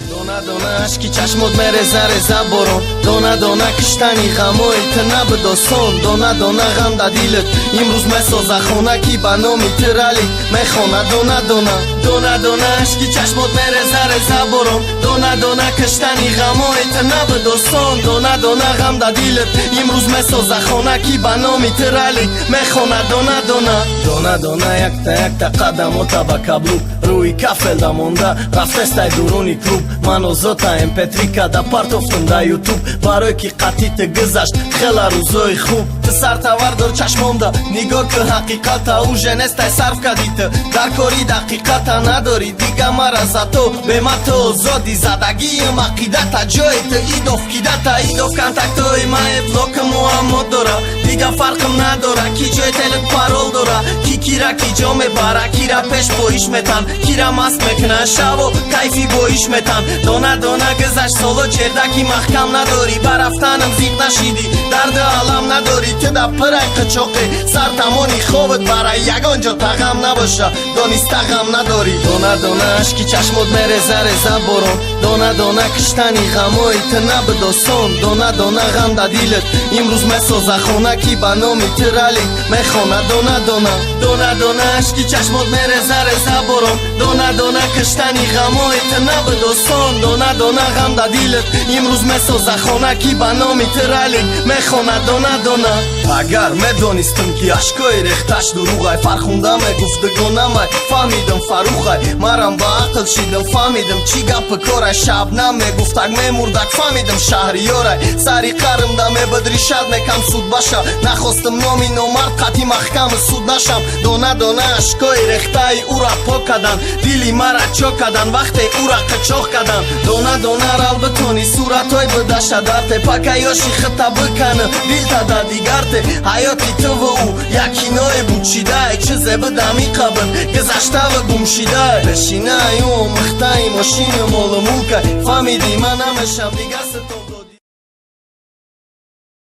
Дона дона ашки чашмот мереза, реза борон. Дона дона киштани ғамои ту набуд осон. Дона дона ғам да дилат имрӯз месоза хона, ки ба номи ту ралик мехона. Дона дона, дона дона ашки чашмот мереза, реза борон. Дона дона киштани ғамои ту набуд осон. Дона дона ғам да дилат имрӯз месоза хона, ки ба номи ту ралик мехона. Дона дона, дона дона якта якта қадамота ба каблук рӯи кафелда монда рафтестай дуруни клуб. Ман озота mp3 када партофтум да Ютуб, барое ки қатъи ту гузашт хела рӯзои хуб. Ту сартавардор, чашмонда нигоҳ ки ҳақиқата уже нестай, сарф кади ту дар кори дақиқата надорӣ дига мара, зато бема ту озодӣ. Задагиим ақидата, ҷои ту идов кидата, идов контактҳои мае блоки муаммо дора. Дига фарқм надора, ки ҷои телет парол дора, ки кира ки ҷо мебара, кира пеш боиш метан, кира маст мекунан, шаво кайфи боиш метан. Дона дона гузашт соло, чердаки маҳкам надорӣ, ба рафтанам зиқ нашидӣ, дарди алам надорӣ. Ту да пирай қичоқе сар тамони хобат барай, ягон ҷо тағам набоша, дониста ғам надорӣ. Дона дона ашки чашмот мереза, реза борон. Дона дона киштани ғамои ту набуд осон. Дона дона ғам да дилат имрӯз месоза хона, ки ба номи ту ралик мехона. Дона дона, дона дона ашки чашмот мереза, реза борон. Дона дона киштани ғамои ту набуд осон. Дона дона ғам да дилат имрӯз месоза хона, ки ба номи ту ралик мехона. Дона дона, агар медонистам, ки ашкои рехташ дурӯғай, Фархунда мегуфт дугонамай, фаҳмидам Фарухай, марам ба ақл шидам, фаҳмидам чӣ гапи корай. Шабнам мегуфтак мемурдак, фаҳмидам Шаҳриёрай. Сари қармда мебуд ришад мекам суд баша, нахостам номи номард қатъи маҳками суд нашам. Дона дона ашкои рехтаи ӯра пок кадан, дили мара чок кадан, вақте ӯра қичоқ кадан. Дона дона рав битони суратҳои будаша дар тепака ёши хита бикана, дилта да дигарте. Ҳаёти туву ӯ як киное бучидае, чизе будами қабл гузаштаву гумшидае. Пешинаи ӯ омӯхтаи мошину молу мулкай, фаҳмидӣ, ман намешам дига ситон.